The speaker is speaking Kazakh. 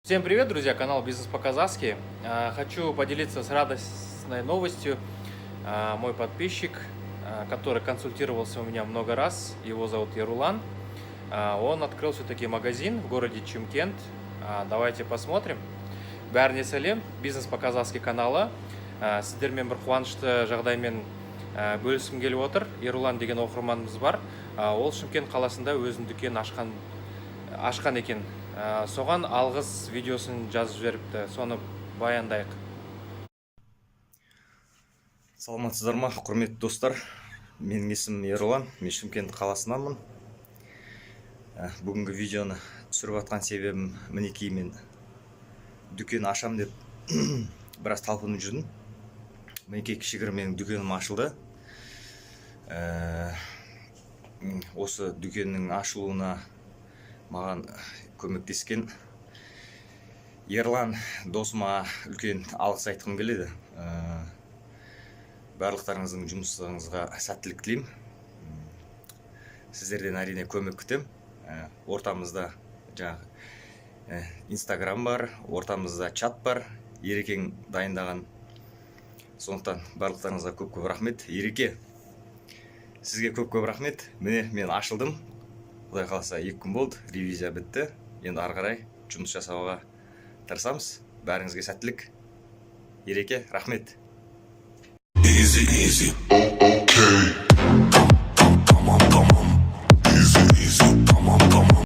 Всем привет, друзья, канал «Бизнес по-казахски». Хочу поделиться с радостной новостью. Мой подписчик, который консультировался у меня много раз, его зовут Ерулан, он открыл все-таки магазин в городе Чимкент. Давайте посмотрим. Бәріне сәлем, «Бизнес по-казахски» каналы. Сіздермен бір қуанышты жағдаймен бөліскім келіп отыр. Ерулан деген оқырманымыз бар. Ол Шымкент қаласында өзінің дүкенін ашқан екен. Соған алғыс видеосын жазып жіберіпті. Соны баяндайық. Саламатсыздар ма, құрметті достар! Менің есімім Ерлан, мен Шымкент қаласынанмын. Бүгінгі видеоны түсіріп жатқан себебім, мінекей, мен дүкен ашам деп біраз талпынып жүрдім. Мінекей, кішігірім менің дүкенім ашылды. Осы дүкеннің ашылуына маған көмектескен Ерлан досыма үлкен алғыс айтқым келеді. Барлықтарыңыздың жұмысыңызға сәттілік тілеймін. Сіздерден, әрине, көмек күтемін. Ортамызда жаңағы Инстаграм бар, ортамызда чат бар, Ерекең дайындаған. Сондықтан барлықтарыңызға көп көп рахмет. Ереке, сізге көп көп рахмет. Міне, мен ашылдым, құдай қаласа, 2 күн болды, ревизия бітті. Енді ары қарай жұмыс жасауға тырысамыз. Бәріңізге сәттілік! Ереке, рахмет! Easy, easy. Oh, okay.